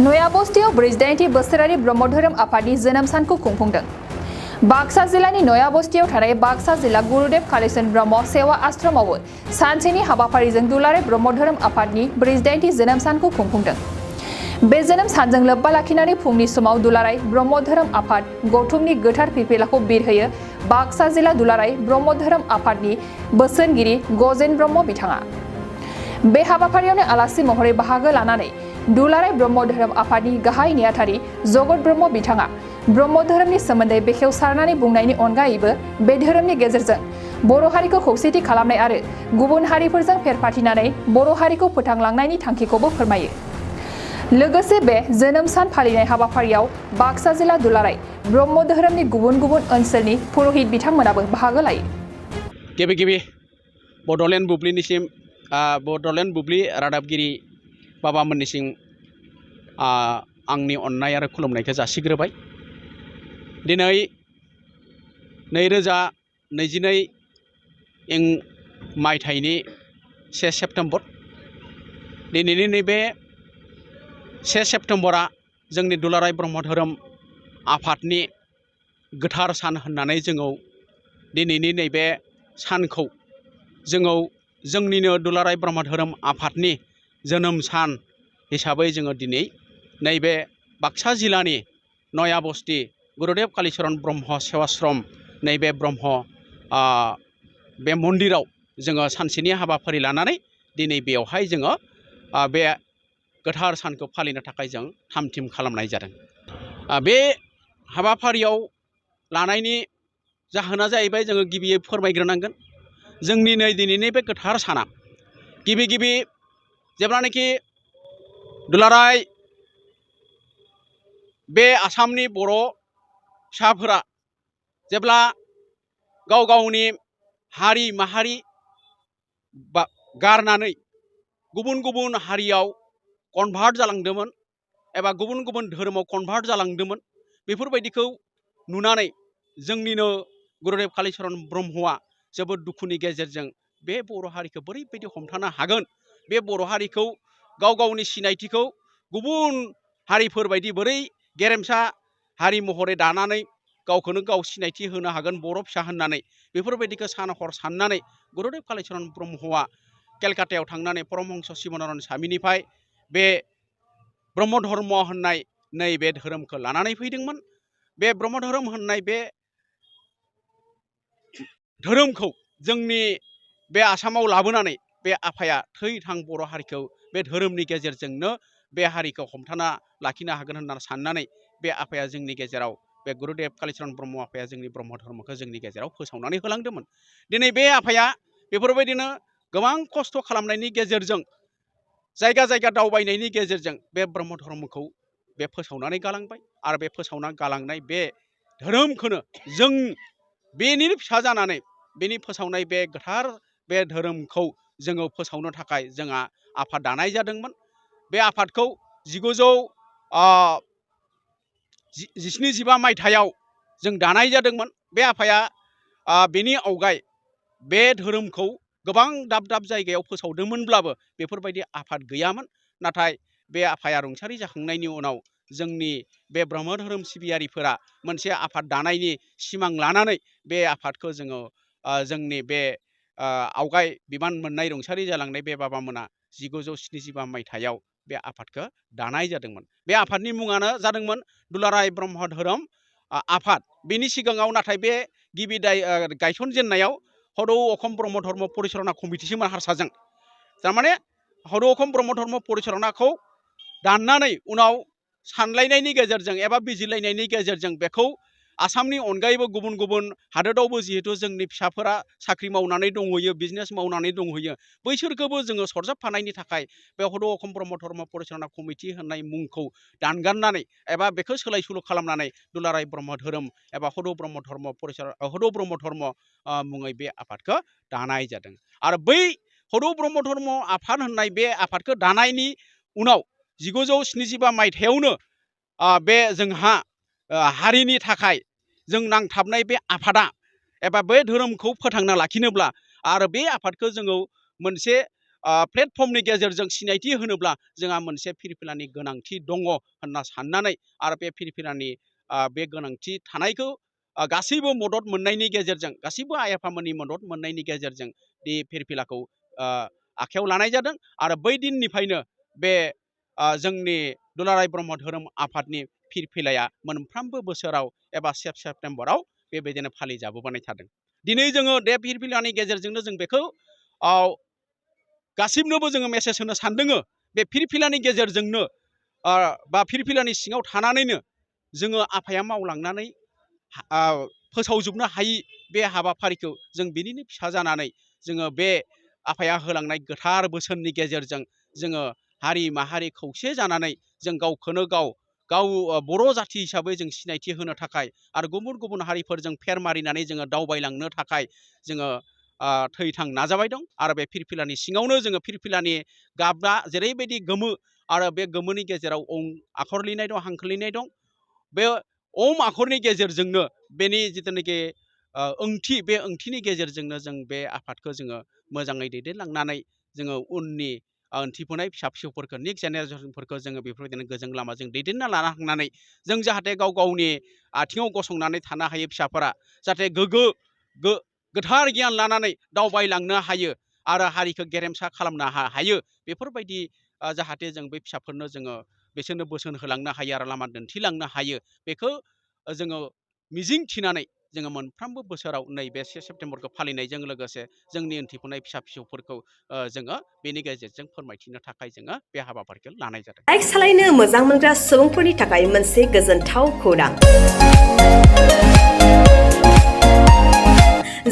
नयाबस्तियाव 48 बोसोरारि ब्रह्म धोरोम आफादनि जोनोम सानखौ खुंफुंदों। बाक्सा जिल्लानि नयाबस्तियाव थानाय बाक्सा जिल्ला गुरुदेव कालीचरण ब्रह्म सेवा आश्रमावबो सानसेनि हाबाफारिजों दुलाराय ब्रह्म धोरोम आफादनि 48 जोनोम सानखौ खुंफुंदों। बे जोनोम सानजों लोब्बा लाखिनानै फुंनि समाव दुलाराय ब्रह्म धोरोम आफाद गौतुमनि गोथार फिरफिलाखौ बिरहोयो बाक्सा जिल्ला दुलाराय ब्रह्म धोरोम आफादनि बोसोनगिरि गजेन ब्रह्म बिथाङा। बे हाबाफारियावनो आलासि महरै बाहागो लानानै दुलाराय ब्रह्म धोरोम आफादनि गाहाय नेहाथारि जगत ब्रह्म बिथाङा ब्रह्म धोरोमनि सोमोन्दै बेखेवसारनानै बुंनायनि अनगायैबो बे धोरोमनि गेजेरजों बर' हारिखौ खौसेथि खालामनाय आरो गुबुन हारिफोरजों फेरफाथिनानै बर' हारिखौ फोथांलांनायनि थांखिखौबो फोरमायो। लोगोसे बे जोनोम सान फालिनाय हाबाफारियाव बाक्सा जिल्ला दुलाराय ब्रह्म धोरोमनि गुबुन गुबुन ओनसोलनि पुरहित बिथांमोनाबो बाहागो लायो। गिबि बड'लेण्ड बुब्लिनिसिम बड'लेण्ड बुब्लि रादाबगिरि बाबामोननिसिम आंनि अननाय आरो खुलुमनायखौ जासिग्रोबाय। दिनै 2022 मायथाइनि 1 सेप्तेम्बर। दिनैनि नैबे 1 सेप्तेम्बरा जोंनि दुलाराय ब्रह्म धोरोम आफादनि गोथार सान होननानै जोङो दिनैनि नैबे सानखौ जोङो जोंनिनो दुलाराय ब्रह्म धोरोम आफादनि जोनोम सान हिसाबै जोङो दिनै नैबे बाक्सा जिल्लानि नयाबस्ति गुरुदेव कालीचरण ब्रह्म सेवाश्रम नैबे ब्रह्म बे मन्दिराव जोङो सानसेनि हाबाफारि लानानै दिनै बेवहाय जोङो बे गोथार सानखौ फालिनो थाखाय जों थाम थिम खालामनाय जादों। बे हाबाफारियाव लानायनि जाहोना जाहैबाय जोङो गिबियै फोरमायग्रोनांगोन जोंनि नै दिनैनि बे गोथार साना गिबि जेब्लानाखि दुलाराय बे आसामनि बर' फिसाफोरा जेब्ला गाव गावनि हारि माहारि गारनानै गुबुन गुबुन हारियाव कनभार्ट जालांदोंमोन एबा गुबुन गुबुन धोरोमाव कनभार्ट जालांदोंमोन, बेफोरबायदिखौ नुनानै जोंनिनो गुरुदेव कालीचरण ब्रह्मआ जोबोद दुखुनि गेजेरजों बे बर' हारिखौ बोरैबायदि हमथानो हागोन, बे बर' हारिखौ गाव गावनि सिनायथिखौ गुबुन हारिफोरबायदि बोरै गेरेमसा हारि महरै दानानै गावखौनो गाव सिनायथि होनो हागोन बर' फिसा होननानै, बेफोरबायदिखौ सान हर साननानै गुरुदेव कालीचरण ब्रह्मआ केलकातायाव थांनानै परमहंस शिबानन्द स्वामीनिफ्राय बे ब्रह्म धर्म होननाय नैबे धोरोमखौ लानानै फैदोंमोन। बे ब्रह्म धोरोम होननाय बे धोरोमखौ जोंनि बे आसामाव लाबोनानै बे आफाया थै थां बर' हारिखौ बे धोरोमनि गेजेरजोंनो बे हारिखौ हमथाना लाखिनो हागोन होननानै साननानै बे आफाया जोंनि गेजेराव बे गुरुदेव कालीचरण ब्रह्म आफाया जोंनि ब्रह्म धर्मखौ जोंनि गेजेराव फोसावनानै होलांदोंमोन। दिनै बे आफाया बेफोरबायदिनो गोबां खस्थ' खालामनायनि गेजेरजों जायगा जायगा दावबायनायनि गेजेरजों बे ब्रह्म धर्मखौ बे फोसावनानै गालांबाय आरो बे फोसावना गालांनाय बे धोरोमखौनो जों बेनिनो फिसा जानानै बेनि फोसावनाय बे गोथार बे धोरोमखौ जोङो फोसावनो थाखाय जोंहा आफाद दानाय जादोंमोन। बे आफादखौ 1975 मायथाइयाव जों दानाय जादोंमोन। बे आफाया बेनि आवगाय बे धोरोमखौ गोबां दाब दाब जायगायाव फोसावदोंमोनब्लाबो बेफोरबायदि आफाद गैयामोन। नाथाय बे आफाया रुंसारि जाखांनायनि उनाव जोंनि बे ब्रह्म धोरोम सिबियारिफोरा मोनसे आफाद दानायनि सिमां लानानै बे आफादखौ जोङो जोंनि बे आवगाय बिबान मोननाय रुंसारि जालांनाय बे बाबामोना 1975 मायथाइयाव बे आफादखौ दानाय जादोंमोन। बे आफादनि मुङानो जादोंमोन दुलाराय ब्रह्म धोरोम आफाद। बेनि सिगाङाव नाथाय बे गिबि गायसनजेननायाव हदौ अखम ब्रह्म धर्म परिचालना कमिटिसिमोन हारसाजों। थारमाने हदौ अखम ब्रह्म धर्म परिचालनाखौ दाननानै उनाव सानलायनायनि गेजेरजों एबा बिजिरलायनायनि गेजेरजों बेखौ आसामनि अनगायैबो गुबुन गुबुन हादोरावबो जिहेतु जोंनि फिसाफोरा साख्रि मावनानै दंहैयो, बिजनेस मावनानै दंहैयो, बैसोरखौबो जोङो सरजाबफानायनि थाखाय बे हदौ अखम ब्रह्म धर्म परिचालना कमिटि होननाय मुंखौ दानगारनानै एबा बेखौ सोलाय सोल' खालामनानै दुलाराय ब्रह्म धोरोम एबा हदौ ब्रह्म धर्म मुङै बे आफादखौ दानाय जादों। आरो बै हदौ ब्रह्म धर्म आफाद होननाय बे आफादखौ दानायनि उनाव 1975 मायथाइयावनो बे जोंहा हारिनि थाखाय जों नांथाबनाय बे आफादा एबा बे धोरोमखौ फोथांना लाखिनोब्ला आरो बे आफादखौ जोङो मोनसे प्लेटफर्मनि गेजेरजों सिनायथि होनोब्ला जोंहा मोनसे फिरफिलानि गोनांथि दङ होनना साननानै आरो बे फिरफिलानि बे गोनांथि थानायखौ गासैबो मदद मोननायनि गेजेरजों गासैबो आइ आफामोननि मदद मोननायनि गेजेरजों बे फिरफिलाखौ आखायाव लानाय जादों आरो बै दिननिफ्रायनो बे जोंनि दुलाराय ब्रह्म धोरोम आफादनि फिरफिलाया मोनफ्रोमबो बोसोराव एबा सेप्तेम्बराव बेबायदिनो फालिजाबोबाय थादों। दिनै जोङो बे फिरफिलानि गेजेरजोंनो जों बेखौ गासिबनोबो जोङो मेसेज होनो सानदों। बे फिरफिलानि गेजेरजोंनो बा फिरफिलानि सिङाव थानानैनो जोङो आफाया मावलांनानै फोसावजोबनो हायि बे हाबाफारिखौ जों बिनिनो फिसा जानानै जोङो बे आफाया होलांनाय गोथार बोसोननि गेजेरजों जोङो हारि माहारि खौसे जानानै जों गावखौनो गाव बर' जाथि हिसाबै जों सिनायथि होनो थाखाय आरो गुबुन गुबुन हारिफोरजों फेर मारिनानै जोङो दावबायलांनो थाखाय जोङो थैथां नाजाबाय दं। आरो बे फिरफिलानि सिङावनो जोङो फिरफिलानि गाबआ जेरैबायदि गोमो आरो बे गोमोनि गेजेराव ओं आखर लिरनाय दं, हांखो लिरनाय दं। बे ओम आखरनि गेजेरजोंनो बेनि जिथुनाखि ओंथि, बे ओंथिनि गेजेरजोंनो जों बे आफादखौ जोङो मोजाङै दैदेनलांनानै जोङो उननि उन्थिफुनाय फिसा फिसौफोरखौ नेक्स्ट जेनेरेसनफोरखौ जोङो बेफोरबायदिनो गोजों लामाजों दैदेनना लाना थांनानै जों जाहाथे गाव गावनि आथिङाव गसंनानै थानो हायो फिसाफोरा जाहाथे गोथार गियान लानानै दावबायलांनो हायो आरो हारिखौ गेरेमसा खालामनो हायो। बेफोरबायदि जाहाथे जों बे फिसाफोरनो जोङो बिसोरनो बोसोन होलांनो हायो आरो लामा दिन्थिलांनो हायो। बेखौ जोङो मिजिं थिनानै जोङो मोनफ्रोमबो बोसोराव नैबे 1 सेप्तेम्बरखौ फालिनायजों लोगोसे जोंनि उन्थिफुनाय फिसा फिसौफोरखौ जोङो बेनि गेजेरजों फोरमायथिनो थाखाय जोङो बे हाबाफारिखौ लानाय जादों। बाइक सालायनो मोजां मोनग्रा सुबुंफोरनि थाखाय मोनसे गोजोनथाव खौरां।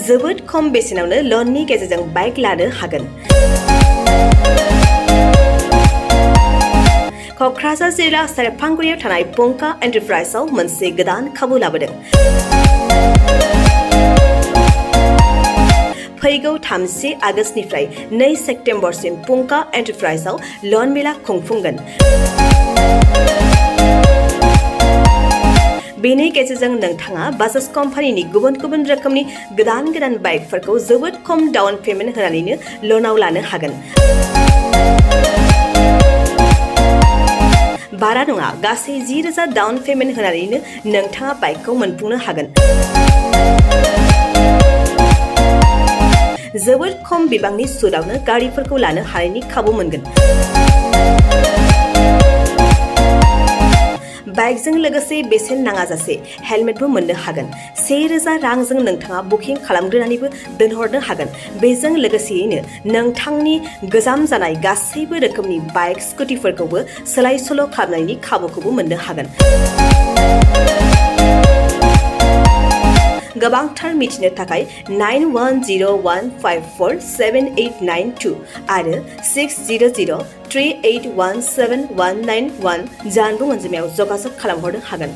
जोबोद खम बेसेनावनो लननि गेजेरजों बाइक लानो हागोन। क'क्राझार जिल्ला सेरफांगुरियाव थानाय पंका एन्टारप्राइजआव मोनसे गोदान खाबु लाबोदों। फैगौ 30 आगस्तनिफ्राय 2 सेप्तेम्बरसिम पंका एन्टारप्राइजआव लन मेला खुंफुंगोन। बेनि गेजेरजों नोंथाङा बाजाज कम्पानिनि गुबुन गुबुन रोखोमनि गोदान बाइकफोरखौ जोबोद खम डाउन पेमेन्ट होनानैनो लनाव लानो हागोन। बारा नङा, गासै 10,000 डाउन पेमेन्ट होनानैनो नोंथाङा बाइकखौ मोनफुंनो हागोन। जोबोद खम बिबांनि सुदआवनो गारिफोरखौ लानो हानायनि खाबु मोनगोन। बाइकजों लोगोसे बेसेन नाङाजासे हेलमेटबो मोननो हागोन। 1,000 रांजों नोंथाङा बुकिं खालामग्रोनानैबो दोनहरनो हागोन। बेजों लोगोसेयैनो नोंथांनि गोजाम जानाय गासैबो रोखोमनि बाइक स्कुटिफोरखौबो सोलाय सोल' खालामनायनि खाबुखौबो मोननो हागोन। गोबांथार मिथिनो थाखाय 9101547892 आरो 60038171991 जानबुं अनजिमायाव जगाजग खालामहरनो हागोन।